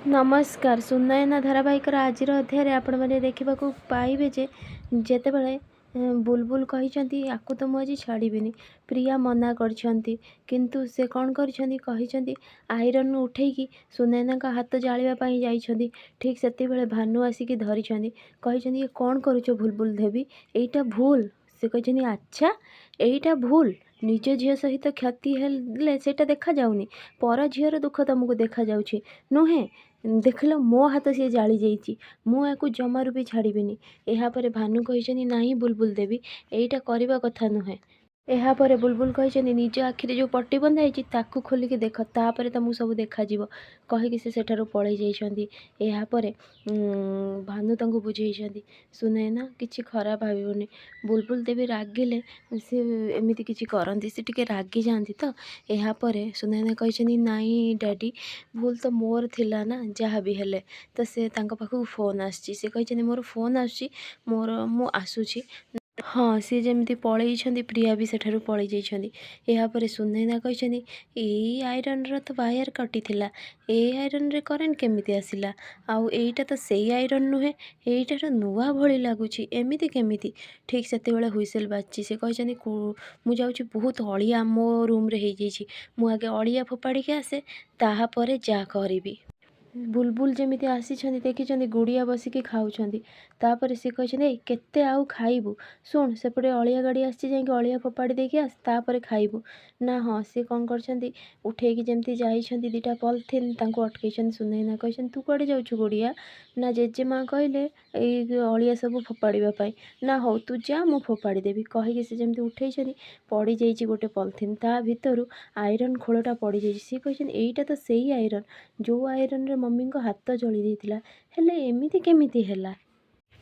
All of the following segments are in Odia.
ନମସ୍କାର। ସୁନୟନା ଧାରାବାହିକର ଆଜିର ଅଧ୍ୟାୟରେ ଆପଣମାନେ ଦେଖିବାକୁ ପାଇବେ ଯେ ଯେତେବେଳେ ବୁଲବୁଲ କହିଛନ୍ତି, "ଆକୁ ତ ମୁଁ ଆଜି ଛାଡ଼ିବିନି।" ପ୍ରିୟା ମନା କରିଛନ୍ତି, କିନ୍ତୁ ସେ କ'ଣ କରିଛନ୍ତି? କହିଛନ୍ତି, ଆଇରନ୍ ଉଠେଇକି ସୁନୟନାଙ୍କ ହାତ ଜାଳିବା ପାଇଁ ଯାଇଛନ୍ତି। ଠିକ୍ ସେତିକିବେଳେ ଭାନୁ ଆସିକି ଧରିଛନ୍ତି। କହିଛନ୍ତି, "ଇଏ କ'ଣ କରୁଛ ବୁଲବୁଲ ଦେବୀ? ଏଇଟା ଭୁଲ।" ସେ କହିଛନ୍ତି, "ଆଚ୍ଛା, ଏଇଟା ଭୁଲ? ନିଜ ଝିଅ ସହିତ କ୍ଷତି ହେଲେ ସେଇଟା ଦେଖାଯାଉନି, ପର ଝିଅର ଦୁଃଖ ତୁମକୁ ଦେଖାଯାଉଛି, ନୁହେଁ? ଦେଖିଲ, ମୋ ହାତ ସିଏ ଜାଳି ଯାଇଛି। ମୁଁ ୟାକୁ ଜମାରୁ ବି ଛାଡ଼ିବିନି।" ଏହାପରେ ଭାନୁ କହିଛନ୍ତି, "ନାହିଁ ବୁଲବୁଲ ଦେବୀ, ଏଇଟା କରିବା କଥା ନୁହେଁ।" ଏହାପରେ ବୁଲବୁଲ କହିଛନ୍ତି, "ନିଜ ଆଖିରେ ଯେଉଁ ପଟି ବନ୍ଧା ହେଇଛି, ତାକୁ ଖୋଲିକି ଦେଖ, ତାପରେ ତୁମକୁ ସବୁ ଦେଖାଯିବ।" କହିକି ସେ ସେଠାରୁ ପଳେଇ ଯାଇଛନ୍ତି। ଏହାପରେ ଭାନୁ ତାଙ୍କୁ ବୁଝେଇଛନ୍ତି, "ସୁନୟନା, କିଛି ଖରାପ ଭାବିବନି। ବୁଲବୁଲ ଦେବୀ ରାଗିଲେ ସେ ଏମିତି କିଛି କରନ୍ତି। ସେ ଟିକେ ରାଗି ଯାଆନ୍ତି ତ।" ଏହାପରେ ସୁନୟନା କହିଛନ୍ତି, "ନାଇଁ ଡ୍ୟାଡ଼ି, ଭୁଲ ତ ମୋର ଥିଲା ନା ଯାହା ବି ହେଲେ।" ତ ସେ ତାଙ୍କ ପାଖକୁ ଫୋନ୍ ଆସିଛି। ସେ କହିଛନ୍ତି, "ମୋର ଫୋନ୍ ଆସୁଛି, ମୋର ମୁଁ ଆସୁଛି।" ହଁ, ସିଏ ଯେମିତି ପଳେଇଛନ୍ତି, ପ୍ରିୟା ବି ସେଠାରୁ ପଳେଇ ଯାଇଛନ୍ତି। ଏହାପରେ ସୁନୈନା କହିଛନ୍ତି, "ଏଇ ଆଇରନ୍ର ତ ୱାୟାର୍ କଟିଥିଲା, ଏଇ ଆଇରନ୍ରେ କରେଣ୍ଟ କେମିତି ଆସିଲା? ଆଉ ଏଇଟା ତ ସେଇ ଆଇରନ୍ ନୁହେଁ, ଏଇଟା ତ ନୂଆ ଭଳି ଲାଗୁଛି। ଏମିତି କେମିତି?" ଠିକ୍ ସେତେବେଳେ ହୁଇସେଲ୍ ବାଜିଛି। ସେ କହିଛନ୍ତି, "ମୁଁ ଯାଉଛି, ବହୁତ ଅଳିଆ ମୋ ରୁମ୍ରେ ହେଇଯାଇଛି। ମୁଁ ଆଗେ ଅଳିଆ ଫୋପାଡ଼ିକି ଆସେ, ତାହାପରେ ଯାହା କରିବି।" ବୁଲବୁଲ ଯେମିତି ଆସିଛନ୍ତି, ଦେଖିଛନ୍ତି ଗୁଡ଼ିଆ ବସିକି ଖାଉଛନ୍ତି। ତାପରେ ସେ କହିଛନ୍ତି, "ଏଇ, କେତେ ଆଉ ଖାଇବୁ? ଶୁଣ, ସେପଟେ ଅଳିଆ ଗାଡ଼ି ଆସିଛି, ଯାଇକି ଅଳିଆ ଫୋପାଡ଼ି ଦେଇକି ଆସ, ତାପରେ ଖାଇବୁ।" ନା ହଁ, ସେ କ'ଣ କରିଛନ୍ତି? ଉଠେଇକି ଯେମିତି ଯାଇଛନ୍ତି ଦୁଇଟା ପଲିଥିନ୍, ତାଙ୍କୁ ଅଟକେଇଛନ୍ତି ସୁନୈନା। କହିଛନ୍ତି, "ତୁ କୁଆଡ଼େ ଯାଉଛୁ ଗୁଡ଼ିଆ?" ନା, "ଜେଜେମା କହିଲେ ଏଇ ଅଳିଆ ସବୁ ଫୋପାଡ଼ିବା ପାଇଁ।" ନା, "ହଉ, ତୁ ଯା, ମୁଁ ଫୋପାଡ଼ି ଦେବି।" କହିକି ସେ ଯେମିତି ଉଠେଇଛନ୍ତି, ପଡ଼ିଯାଇଛି ଗୋଟେ ପଲିଥିନ୍, ତା ଭିତରୁ ଆଇରନ୍ ଖୋଳଟା ପଡ଼ିଯାଇଛି। ସିଏ କହିଛନ୍ତି, "ଏଇଟା ତ ସେଇ ଆଇରନ୍, ଯେଉଁ ଆଇରନ୍ରେ ମମିଙ୍କ ହାତ ଜଳି ଯାଇଥିଲା। ହେଲେ ଏମିତି କେମିତି ହେଲା?"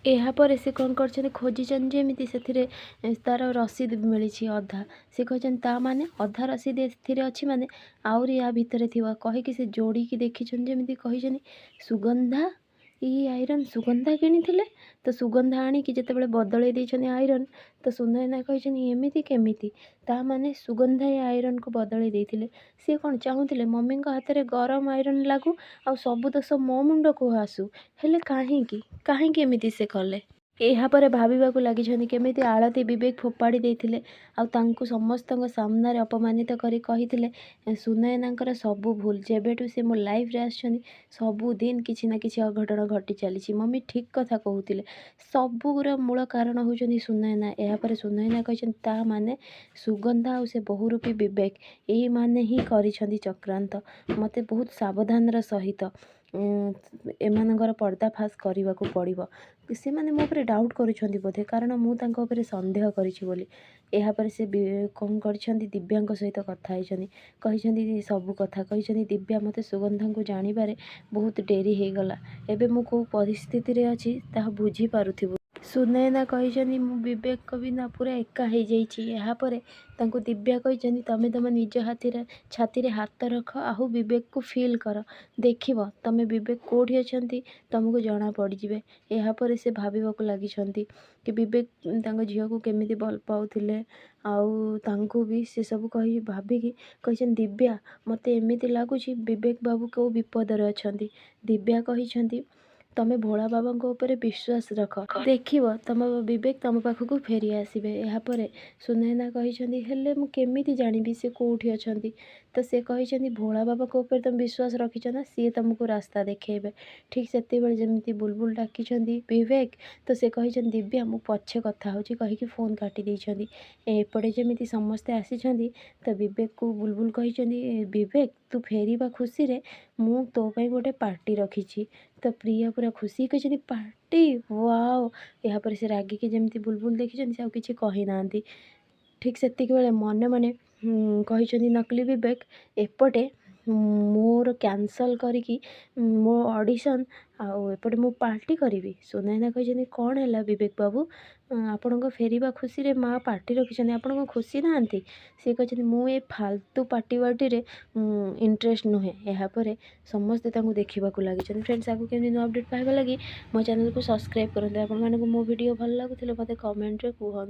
ଏହାପରେ ସେ କ'ଣ କରିଛନ୍ତି? ଖୋଜିଛନ୍ତି ଯେମିତି, ସେଥିରେ ତା'ର ରସିଦ ମିଳିଛି ଅଧା। ସେ କହିଛନ୍ତି, "ତା ମାନେ ଅଧା ରସିଦ ଏଥିରେ ଅଛି, ମାନେ ଆହୁରି ୟା ଭିତରେ ଥିବ।" କହିକି ସେ ଯୋଡ଼ିକି ଦେଖିଛନ୍ତି ଯେମିତି, କହିଛନ୍ତି, "ସୁଗନ୍ଧା, ଏଇ ଆଇରନ୍ ସୁଗନ୍ଧା କିଣିଥିଲେ।" ତ ସୁଗନ୍ଧା ଆଣିକି ଯେତେବେଳେ ବଦଳେଇ ଦେଇଛନ୍ତି ଆଇରନ୍, ତ ସୁନୟନା କହିଛନ୍ତି, "ଏମିତି କେମିତି? ତା ମାନେ ସୁଗନ୍ଧା ଏ ଆଇରନ୍କୁ ବଦଳେଇ ଦେଇଥିଲେ। ସିଏ କ'ଣ ଚାହୁଁଥିଲେ? ମମିଙ୍କ ହାତରେ ଗରମ ଆଇରନ୍ ଲାଗୁ ଆଉ ସବୁ ଦୋଷ ମୋ ମୁଣ୍ଡକୁ ଆସୁ। ହେଲେ କାହିଁକି, କାହିଁକି ଏମିତି ସେ କଲେ?" ଏହାପରେ ଭାବିବାକୁ ଲାଗିଛନ୍ତି, କେମିତି ଆଳତି ବିବେକ ଫୋପାଡ଼ି ଦେଇଥିଲେ ଆଉ ତାଙ୍କୁ ସମସ୍ତଙ୍କ ସାମ୍ନାରେ ଅପମାନିତ କରି କହିଥିଲେ, "ସୁନୟନାଙ୍କର ସବୁ ଭୁଲ। ଯେବେଠୁ ସେ ମୋ ଲାଇଫ୍ରେ ଆସିଛନ୍ତି, ସବୁଦିନ କିଛି ନା କିଛି ଅଘଟଣ ଘଟି ଚାଲିଛି। ମମି ଠିକ୍ କଥା କହୁଥିଲେ, ସବୁର ମୂଳ କାରଣ ହେଉଛନ୍ତି ସୁନୟନା।" ଏହାପରେ ସୁନୟନା କହିଛନ୍ତି, "ତା ମାନେ ସୁଗନ୍ଧା ଆଉ ସେ ବହୁରୂପୀ ବିବେକ, ଏଇମାନେ ହିଁ କରିଛନ୍ତି ଚକ୍ରାନ୍ତ। ମୋତେ ବହୁତ ସାବଧାନର ସହିତ ଏମାନଙ୍କର ପର୍ଦ୍ଦାଫାଶ କରିବାକୁ ପଡ଼ିବ। ସେମାନେ ମୋ ଉପରେ ଡାଉଟ୍ କରୁଛନ୍ତି ବୋଧେ, କାରଣ ମୁଁ ତାଙ୍କ ଉପରେ ସନ୍ଦେହ କରିଛି ବୋଲି।" ଏହାପରେ ସେ କ'ଣ କରିଛନ୍ତି? ଦିବ୍ୟାଙ୍କ ସହିତ କଥା ହେଇଛନ୍ତି। କହିଛନ୍ତି, ସବୁ କଥା କହିଛନ୍ତି, "ଦିବ୍ୟା, ମୋତେ ସୁଗନ୍ଧାଙ୍କୁ ଜାଣିବାରେ ବହୁତ ଡେରି ହେଇଗଲା। ଏବେ ମୁଁ କେଉଁ ପରିସ୍ଥିତିରେ ଅଛି, ତାହା ବୁଝିପାରୁଥିବୁ।" ସୁନୟନା କହିଛନ୍ତି, "ମୁଁ ବିବେକଙ୍କ ବିନା ପୁରା ଏକା ହେଇଯାଇଛି।" ଏହାପରେ ତାଙ୍କୁ ଦିବ୍ୟା କହିଛନ୍ତି, "ତମେ ତମ ନିଜ ହାତରେ ଛାତିରେ ହାତ ରଖ ଆଉ ବିବେକକୁ ଫିଲ୍ କର। ଦେଖିବ, ତମେ ବିବେକ କେଉଁଠି ଅଛନ୍ତି ତମକୁ ଜଣା ପଡ଼ିଯିବେ।" ଏହାପରେ ସେ ଭାବିବାକୁ ଲାଗିଛନ୍ତି କି ବିବେକ ତାଙ୍କ ଝିଅକୁ କେମିତି ଭଲ ପାଉଥିଲେ ଆଉ ତାଙ୍କୁ ବି ସେସବୁ କହି ଭାବିକି କହିଛନ୍ତି, "ଦିବ୍ୟା, ମୋତେ ଏମିତି ଲାଗୁଛି ବିବେକ ବାବୁ କେଉଁ ବିପଦରେ ଅଛନ୍ତି।" ଦିବ୍ୟା କହିଛନ୍ତି, "ତମେ ଭୋଳା ବାବାଙ୍କ ଉପରେ ବିଶ୍ୱାସ ରଖ, ଦେଖିବ ତମ ବିବେକ ତମ ପାଖକୁ ଫେରି ଆସିବେ।" ଏହାପରେ ସୁନୟନା କହିଛନ୍ତି, "ହେଲେ ମୁଁ କେମିତି ଜାଣିବି ସେ କେଉଁଠି ଅଛନ୍ତି?" ତ ସେ କହିଛନ୍ତି, "ଭୋଳା ବାବାଙ୍କ ଉପରେ ତମେ ବିଶ୍ୱାସ ରଖିଛ ନା, ସିଏ ତମକୁ ରାସ୍ତା ଦେଖେଇବେ।" ଠିକ୍ ସେତେବେଳେ ଯେମିତି ବୁଲବୁଲ ଡାକିଛନ୍ତି, "ବିବେକ!" ତ ସେ କହିଛନ୍ତି, "ଦିବ୍ୟା, ମୁଁ ପଛେ କଥା ହେଉଛି," କହିକି ଫୋନ୍ କାଟି ଦେଇଛନ୍ତି। ଏପଟେ ଯେମିତି ସମସ୍ତେ ଆସିଛନ୍ତି, ତ ବିବେକକୁ ବୁଲବୁଲ କହିଛନ୍ତି, "ବିବେକ, ତୁ ଫେରିବା ଖୁସିରେ ମୁଁ ତୋ ପାଇଁ ଗୋଟେ ପାର୍ଟି ରଖିଛି।" ତ ପ୍ରିୟା ପୁରା ଖୁସି, କହିଛନ୍ତି, "ପାର୍ଟି, ୱାଓ!" ଏହାପରେ ସେ ରାଗିକି ଯେମିତି ବୁଲବୁଲ ଦେଖିଛନ୍ତି, ସେ ଆଉ କିଛି କହିନାହାନ୍ତି। ଠିକ୍ ସେତିକି ବେଳେ ମନେ ମନେ କହିଛନ୍ତି ନକଲି ବିବେକ, "ଏପଟେ ମୋର କ୍ୟାନସଲ୍ କରିକି ମୋ ଅଡ଼ିସନ୍ ଆଉ ଏପଟେ ମୁଁ ପାର୍ଟି କରିବି।" ସୁନୟନା କହିଛନ୍ତି, "କ'ଣ ହେଲା ବିବେକ ବାବୁ? ଆପଣଙ୍କ ଫେରିବା ଖୁସିରେ ମା ପାର୍ଟି ରଖିଛନ୍ତି, ଆପଣ କ'ଣ ଖୁସି ନାହାନ୍ତି?" ସେ କହିଛନ୍ତି, "ମୁଁ ଏ ଫାଲତୁ ପାର୍ଟି ବାର୍ଟିରେ ଇଣ୍ଟରେଷ୍ଟ ନୁହେଁ।" ଏହାପରେ ସମସ୍ତେ ତାଙ୍କୁ ଦେଖିବାକୁ ଲାଗିଛନ୍ତି। ଫ୍ରେଣ୍ଡସ୍, ଆଗକୁ କେମିତି ନୂଆ ଅପଡ଼େଟ୍ ପାଇବା ଲାଗି ମୋ ଚ୍ୟାନେଲକୁ ସବସ୍କ୍ରାଇବ୍ କରନ୍ତୁ। ଆପଣମାନଙ୍କୁ ମୋ ଭିଡ଼ିଓ ଭଲ ଲାଗୁଥିଲେ ମୋତେ କମେଣ୍ଟରେ କୁହନ୍ତୁ।